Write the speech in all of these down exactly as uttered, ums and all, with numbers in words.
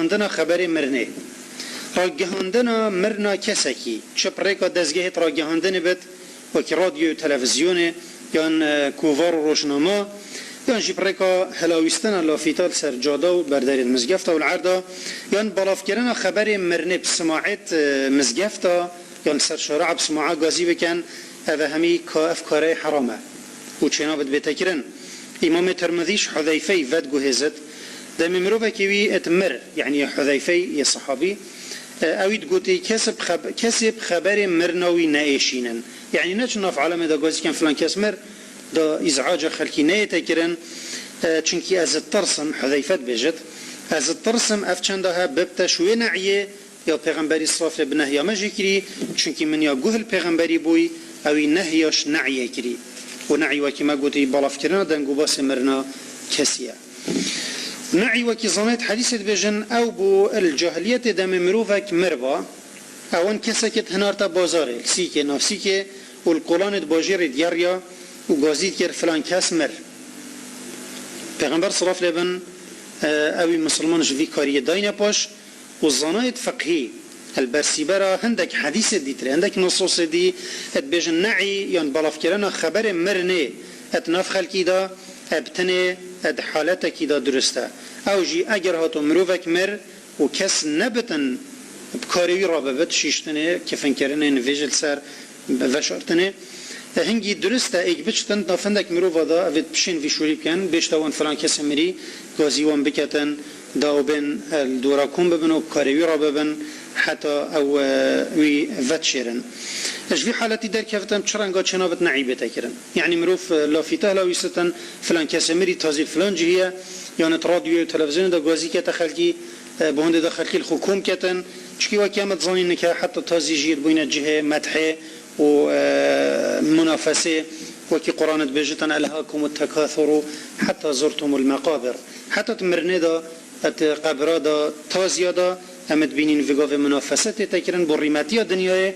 Ragihandina xeberê mirinê. Ragihandina mirina kesekî, çi bi rêka dezgehê ragihandinê bit, wekî radyoyê û televîzyonê, yan, e, kovar û rojnama, yan jî bi rêka hilawîstina lafîta li ser cada û berderê li mizgefta û li erda, yan belavkirina xeberê mirinê bi simaêt, e, mizgefta, yan li ser şara eb simaê gazî bikin, ev hemî ka-, ev karê heram e û çênabit bête kirin. Îmamê Tirmidî ji Hudeyfeyî vediguhêzit, demê mirovekî wî et mir, yanî yê Hudeyfeyî yê sehabî, e, ew î digotî, kesê bi xeb-, kesê bi xeberê mirina wî neêşînin. Yanî neçin nav alemê de gazî kin filan kes mir, da îz'aca xelkî neyête kirin, e, çunkî ez ditirsim, Hudeyfe dibêjit, ez ditirsim ev çenda he bibte ji wê ne'yê, ya Pêxemberî sifrê bi nehya me jê kirî, çunkî min ya guh li Pêxemberî bûyî, ewî nehya ji ne'yê kirî. Û ne'y wekî me gotî, belavkirina deng û basê mirina kesî ye. Ne'y wekî zanayt hedîsê dibêjin, ew bû li cahiliyetê demê mirovek mir ba, ewan kesek hinarte bazarê, li sîkê, nav sîkê û li kolanê di bajêrê digeriya û gazî dikir filan kes mir. Pêxember sifrê bin, e, ewî misilman ji vî kariyê dayne paş, û zanayêt fiqhî, el bersîbera hindek hedîsê dîtirê, hindek nusosê dî, et bêjin ne'î yan belavkirina xeberê mirinê et nav xelkî de, e, bi tenê, e, di haletekî de durist e. Ew jî eger hato mirovek mir û kes nebitin bi karê wî re bibit, şîştinê, kefinkirinê, nivêjê li ser veşartinê. E, hingî durist e, êk biçitin, di nav hindek mirova de, evê pişên vî şûrî bikin, bêjte wan filan kesê mirî, gazî wan biketin, da û bên, e, li dora kom bibin û bi karê wî re bibin, heta ew, e, wî vedişêrin. E, ji vî haletî derkevit em çi renga çênabit ne'î bête kirin. Yanî mirov, e, lafîte hilawîsitin, filan kesê mirî tazî li filan cihî ye, yan di radyoyê û televîzyonê de gazî kete xelkî, e, bi hindê de xelkî li xwe kom ketin. Çikî wekî em dizanîn nike heta tazî jî dibûyne cihê medhê û, e, munafesê, wekî Quran dibêjitin, "Elhakumut tekâthuru hetta zurtumul meqabir." Heta di mirinê de, di qebra de, taziya de, em dibînîn vê gavê munafese tête kirin, bo rîmetiya dinyayê,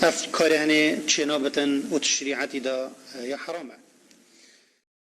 ev karê hinê çênabitin û di şerîetî de, e, ya heram e.